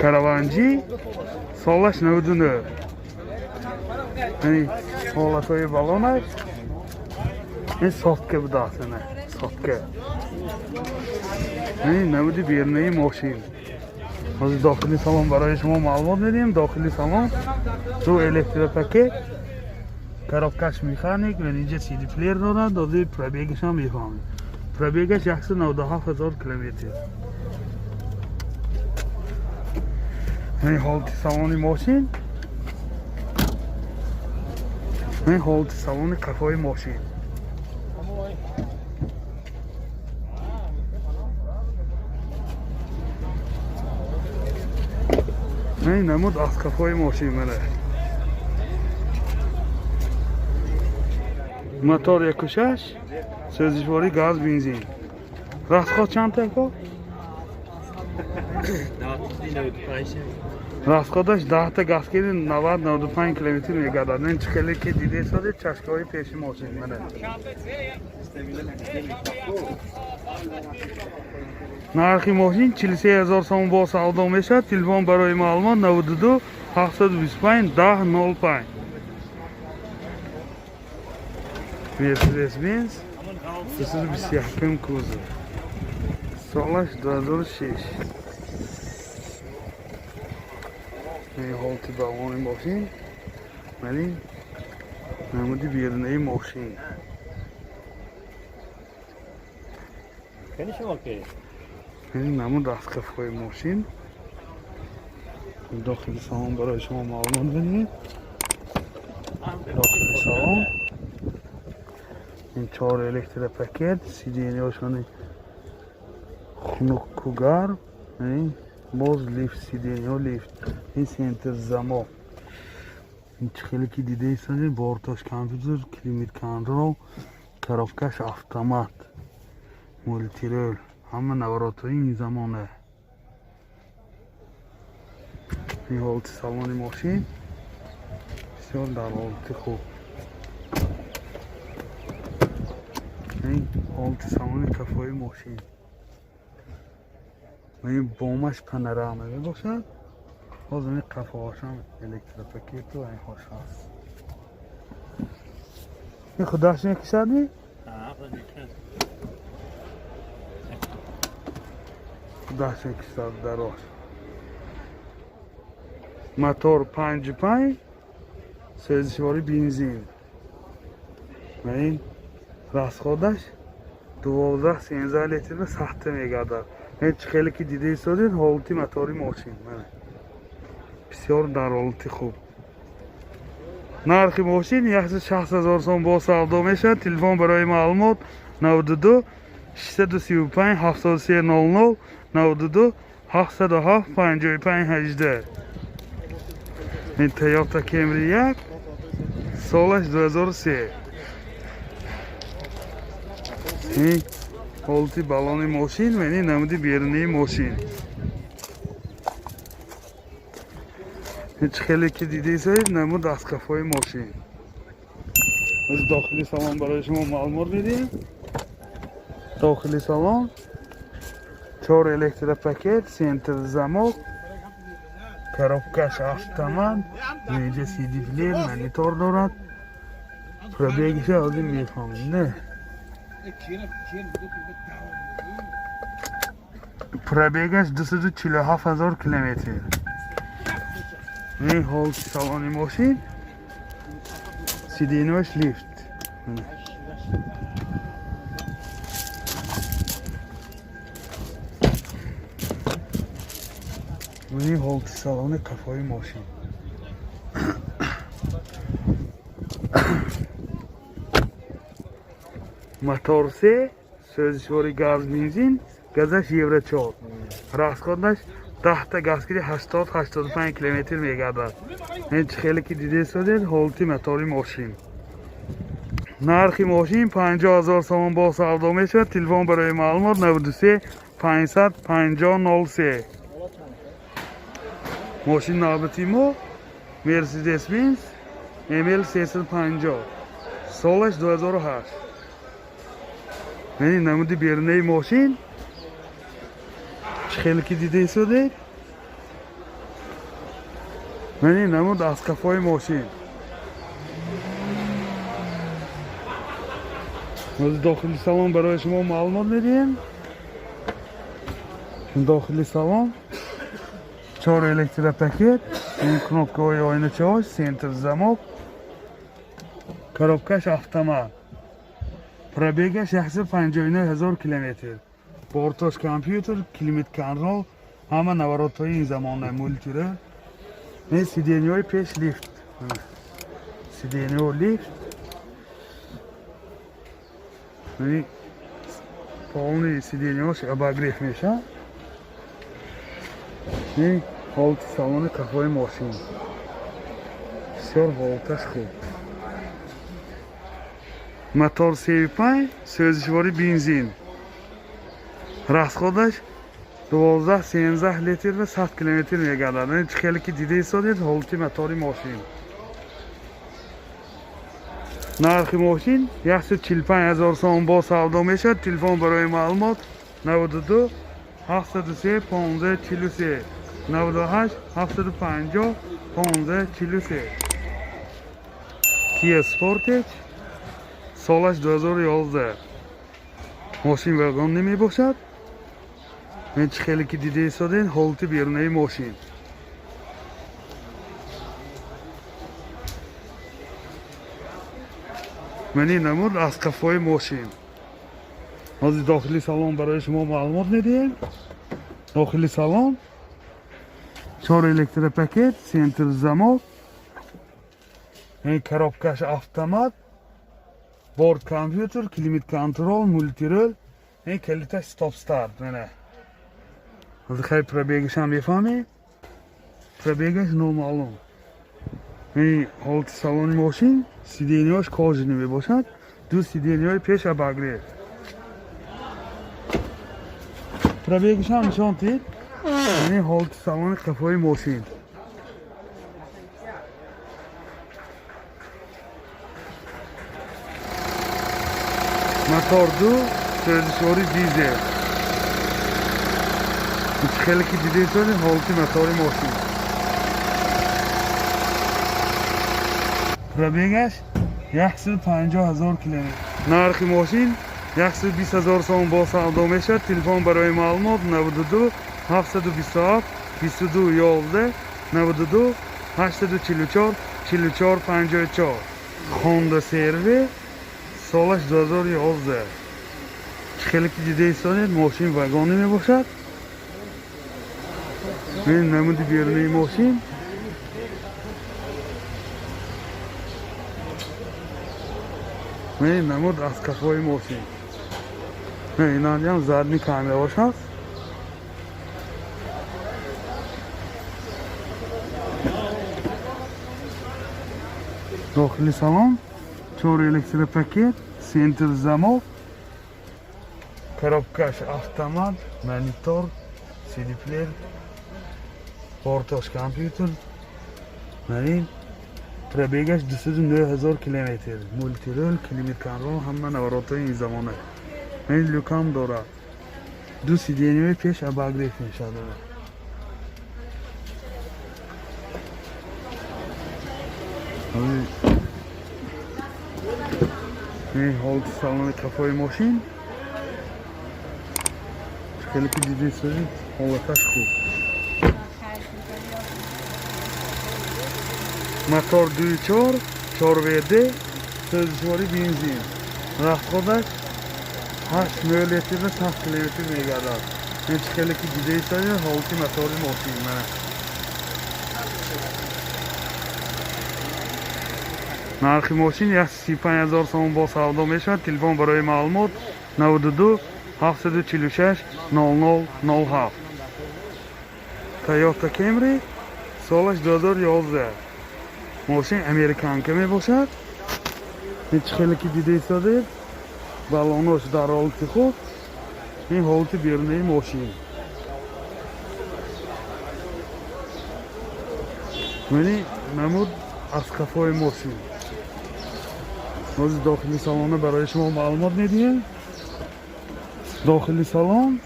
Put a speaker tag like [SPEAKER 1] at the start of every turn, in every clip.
[SPEAKER 1] Караванҷӣ, солаш 99. Ин ҳолатҳои балонаш. Ин сотка будааст, ина сотка. Ин намуди берунаи мошин. Ҳозир дохили салон барои шумо маълумот медиҳем. Дохили салон ду электропакет, коробкаш механик ва инҷа CD плеер дорад. Доди пробегаш ҳам мефаҳмед. Пробегаш 197 ҳазор километр. Ин ҳолати салони мошин. Ин ҳолати салони қафои мошин. Ин намуд аз қафои мошин мана. Мотор 1.6, сӯзишворӣ газ, бензин. Расход чанд тако? Расходаш 10 та газкири 90-95 километр мегардад. Ин чӣ хеле ки диде содед, чашкаҳои пеши мошин мана. Нархи мошин 43 ҳазор сомон бо савдо мешавад. Телефон барои маълумот 92 725 10 05. Mercedes-Benz 221 кузов. Солаш 2006. Ин ҳолати балони мошин. Вале намуди берунаи мошин. Ин намуд аз қафои мошин. Дохили салон барои шумо маълумот بدیم. Дохили салон ин чор электропакет, сиденьяшони хунуку гарм, ин боз лифт, сиденьё лифт, ин центр замок. Ин чӣ хеле ки дида истодед, борташ компютер, климат контрол, коробкаш автомат, мультирул, ҳама наворотҳои ин замона. Ин ҳолати салони мошин бисёр дар ҳолати хуб. Ин ҳолати салони қафои мошин. Ва ин бомаш панорама мебошад. Боз ин қафоҳошам электропакету ва ин хош ҳаст. Ин худаш мекушад ми? Худаш мекушад дарош. Мотор 5.5, сӯзишворӣ бензин. Ва ин расходаш 12-13 литр ба сахта мегардад. Ин чӣ хеле ки дида истодед, ҳолати мотори мошин. Мана. Бисёр дар ҳолати хуб. Нархи мошин 160 ҳазор сом бо савдо мешавад. Телефон барои маълумот 92 635 73 00, 92 707 55 18. Ин Toyota Camry 1, солаш 2003. Ин ҳолати балони мошин ва ин намуди берунаи мошин. Ин чӣ хеле ки дида истодед, намуд аз қафои мошин. Аз дохили салон барои шумо маълумот медиҳем. Дохили салон чор электропакет, центр замок, коробкаш автомат, инҷа CD плеер, монитор дорад. Пробегиша ҳозир мефаҳмем, не? Пробегаш 247 ҳазор километр. Ин ҳолати салони мошин, сиденьяш лифт. Ин ҳолати салони қафои мошин. Мотор се, сӯзишвори газ, бензин, газаш евро 4. Расходаш 10 та газгири 80-85 километр мегардад. Ин чӣ хеле ки дида истодед, ҳолати мотори мошин. Нархи мошин 50 ҳазор сомон бо савдо мешавад. Телефон барои маълумот 93 550 03. Мошин навбати мо Mercedes-Benz ML 350, солаш 2008. Ин намуди берунаи мошин чӣ хеле ки дида истодед. Мани намуд аз қафои мошин. Ҳозир дохили салон барои шумо маълумот медиҳем. Дохили салон чор электропакет, ин кнопкаҳои оиначаҳош, центр замок, коробкаш автомат. Пробегаш 159 000 километр. Бортош компютер, климат контроль, ҳама наворотҳои ин замона, мультируль. Не, сиденьҳои пеш лифт. Сиденьҳо лифт. Мани полный сиденьҳош обогрев мешавад. Ин ҳолати салони қафои мошин. Бисёр ҳолаташ хуб. Мотор 3,5, сӯзишвори бензин. Расходаш 12-13 литр ва 100 километр мегардад. Ин хеле ки дида истодед ҳолати мотори мошин. Нархи мошин 145 000 сом бо савдо мешавад. Телефон барои маълумот 92 703 15 43, 98 750 15 43. Kia Sportage, солаш 2011. Мошин вагон намебошад. Ин чӣ хеле ки дида истодед ҳолати берунаи мошин. Мани намуд аз қафои мошин. Ҳозир дохили салон барои шумо маълумот медиҳем. Дохили салон чор электропакет, центр замок, ин коробкаш автомат, борт компютер, климат контроль, мультируль, ин калиташ стоп старт. Мана ҳозир хай пробегашам мефаҳмем. Пробегаш номаълум. Ин ҳолати салони мошин, сиденьҳош кожаный мебошад, ду сиденьҳои пеш обогрев. Пробегашам нишон дид. Ин ҳолати салони қафои мошин. Мотор ду, сӯзишвори дизел. Хеле ки дида истодед ҳолати мотори мошин. Пробегаш 150 000 километр. Нархи мошин 120 000 сом бо савдо мешавад. Телефон барои маълумот 92 727 22 11, 92 844 44 54. Honda CR-V, солаш 2011. Хеле ки дида истодед мошин вагонӣ мебошад. Ин намуди берунаи мошин. Ин намуд аз қафои мошин. Инам задний камераош ҳаст. Дохили салон чор электропакет, центр замок, коробкаш автомат, монитор, CD плеер, бортош компютер. Ин пробегаш 209 000 километр. Мультируль, климат контроль, ҳама наворотҳои ин замона. Ин люкам дорад. Ду сиденьҳои пеш обогрев мешавад. Ин ҳолати салони қафои мошин. Хеле ки дида истодед ҳолаташ хуб. Мотор 2,4, 4 ВД, сӯзишвори бензин. Расходаш 8 литр ва 100 километр мегардад. Ин чӣ хеле ки дида истодед ҳолати мотори мошин. Мана нархи мошин 135 000 сом бо савдо мешавад. Телефон барои маълумот 92 746 00 07. Toyota Camry, солаш 2011. Мошин американка мебошад. Ин чӣ хеле ки дида истодед балонош дар ҳолати хуб. Ин ҳолати берунаи мошин. Мани намуд аз қафои мошин. Ҳозир дохили салона барои шумо маълумот медиҳем. Дохили салон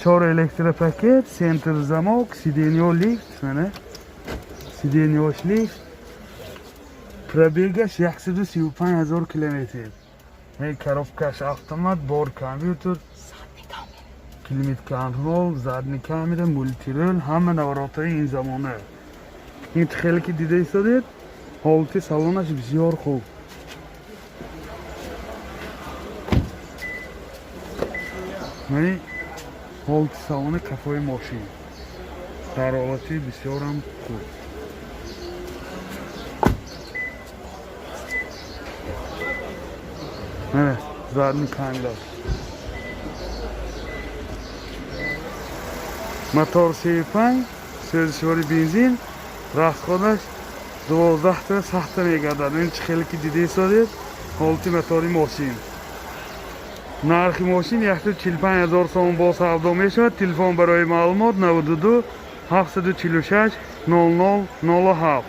[SPEAKER 1] чор электропакет, центр замок, сиденьё лифт, мана. Сиденье ш лифт. Пробег аш 135 000 километр. Коробка ш автомат, бор компьютер, климат контроль, задний камера, мультируль, ҳама наворотҳои ин замона. Ин хеле ки дида истодед, ҳолати салонаш бисёр хуб. Яъне ҳолати салони кафои мошин дар ҳолати бисёрам хуб. Мана задний камера. Мотор 35, сӯзишвори бензин, расход аш 12 сахта мегардад. Ин чӣ хеле ки дида истодед, ҳолати мотори мошин. Нархи мошин 145 000 сомон, бо савдо мешавад. Телефон барои маълумот 92 746 00 07.